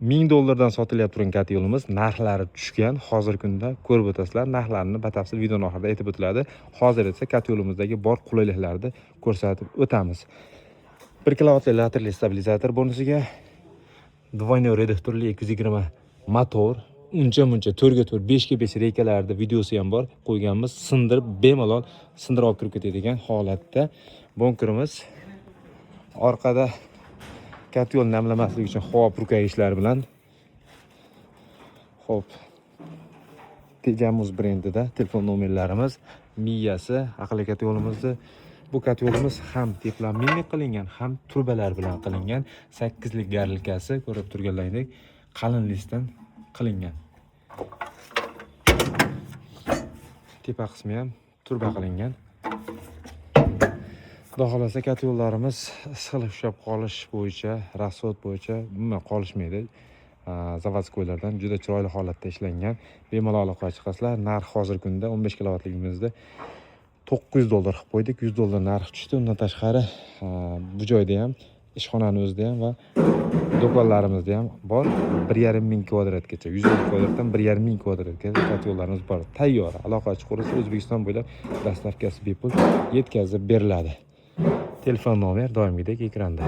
1000 dollardan sotilyapti turgan котёл imiz narxlari tushgan. Hozirgi kunda ko'rib o'tasizlar, narxlarini batafsil videoni oxirida aytib o'tiladi. Hozir esa котёл imizdagi bor qulayliklarni ko'rsatib o'tamiz. 1 kilovatli laterli stabilizator, bonusiga двойной reduktorli 220 motor, uncha muncha 4 ga 4, 5 ga 5 reykalarni videosi ham bor, qo'yganmiz. Sindirib, bemalol sindirib olib kirib ketadigan holatda bunkerimiz. Orqada котёл namlamaslik uchun havo purkagichlari bilan. Xo'p, Tejamuz brendida telefon nomerlarimiz, miyasi aqlli котёл imizni. Bu котёл imiz ham теплообменник qilingan, ham trubalar bilan qilingan. 8lik горелка si, ko'rib turganlaringdek, qalin лист dan qilingan. Tepa qismi ham truba qilingan. Xudo xohlasa, котёл larimiz issiqlik ushlab qolish bo'yicha, расход bo'yicha umuman qolishmaydi заводской lardan. Juda chiroyli holatda ishlangan. Bemalol aloqaga chiqasizlar. Narx hozirgi kunda 15 kilovatligimizda 900 dollar qilib qo'ydik, 100 dollar narx tushdi. Undan tashqari, bu joyda ham, ishxonani o'zida ham va do'konlarimizda ham bor. 1,5 ming kvadratgacha, 150 kvadratdan 1,5 ming kvadratgacha котёл larimiz bor, tayyor. Aloqaga chiqaversa, O'zbekiston bo'ylab доставка si bepul yetkazib beriladi. Telefon nomer doimgidek ekranda.